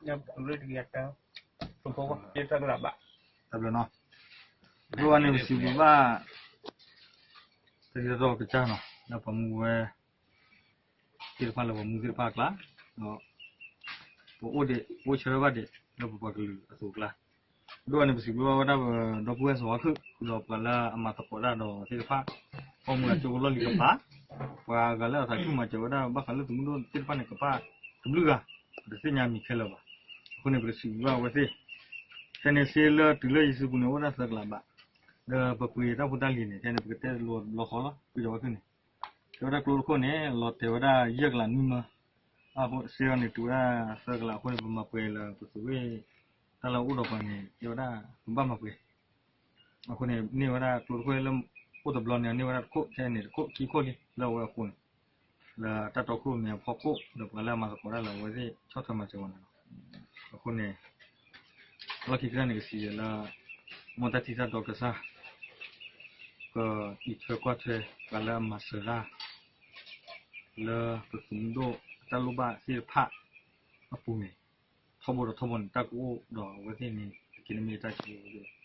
တၢ်ဘျုးနီၤ, အဒိန့ၣ်ပစံးဘျုးဘၣ် တၢ်ဒ်သိးကစၢ်နီၤ လၢပှၤမူဝဲ သ့ၣ်တဖၣ်လၢပှၤမူသ့ၣ်တဖၣ်အကျါ, ဒီး ပအိၣ်ဒံး ပအိၣ်ဆၢထၢၣ်ဘၣ်ဒံး လၢပပှၤကလုာ်အသိးအကျါ, အဒိန့ၣ်ပစံးဘျုးဘၣ်ဝဲဒၣ်ပဒီပုၢ်ဝဲၢ်စီၤဝါခုၣ် ဒီးပှၤလၢအမၤသကိးတၢ်ဒီးသ့ၣ်တဖၣ်, ပှၤမူအကၠိကလီၢ်လံၤကပၤ, ပှၤဂၤလၢအသးဆူၣ်မၤစၢၤဝဲဒၣ်ဘၣ်ဃးလၢသုးမုၢ်ဒိၣ်သ့ၣ်တဖၣ်န့ၣ် ကပၤတဘျုးဂၤ, ပတသ့ၣ်ညါမံၤခဲလၢာ်ဘၣ်. အဃိန့ၣ် ပကစံးဘျုးဘၣ်အဝဲသ့ၣ်, ခဲန့ၣ်စ့လၢတုၤလၢယစုပူၤန့ၣ် အိၣ်ဝဲဒၣ်သၢကလးဘး, ဒီးပပှ့ၤတၢ်ဖိတၢ်လံၤန့ၣ် ခဲန့ၣ် ပကတဲလီၤဘျီဃီလီၤ ပှ့ၤဒီးဝဲသ့ၣ်န့ၣ် တဲဝဲဒၣ်ကျိတခိၣ်န့ၣ် လီၤတဲာ်ဝဲဒၣ်ယဲၢ်ကလးနွံမၢ, အဃိစ့အီၤန့ၣ် တုၤဝဲဒၣ်သၢကလးအဃိန့ၣ် ပမၤပှဲၤလၢပသုးဝ့ၢ် တၢ်လၢအအိၣ်ဒီးပှၤန့ၣ် တဲဝဲဒၣ် ပဘၣ်မၤပှဲၤ, အဃိန့ၣ် န့ၢ်ဝဲဒၣ်ကျိတခိၣ်လၢ အိၣ်တဘျီန့ၣ် န့ၢ်ဝဲဒၣ်တခိၣ် ခဲန့ၣ်တခိၣ်ခံခိၣ်လံ လၢအဝဲအဃိန့ၣ် လၢတၢ်တီခိၣ်ရိၣ်မဲအဖီခိၣ် ဒီးပှၤလၢအမၤသကိးတၢ်လၢအဝဲသ့ၣ်ဆီၣ်ထွဲမၤစၢၤဝဲန့ၣ်လီၤ. အဃိန့ၣ် လီၢ်ခံကတၢၢ်န့ၣ် ကစံးယဲၢ်လၢ မ်တၢ်ထံၣ်တၢ်တီကစၢ် ကအံးထွဲကွၢ်ထွဲ ပှၤလၢအမၤစၢၤတၢ် လၢပသုးမုၢ်ဒိၣ်အတၢ်လိၣ်ဘၣ်သ့ၣ်တဖၣ်အပူၤန့ၣ် ထီဘိဒီးထီဘိန့ၣ် တၢ်ကအိၣ်ဒီးအဝဲသ့ၣ်န့ၣ် တက့ၢ်န့ၣ်မ့ၢ်တၢ်ကဲ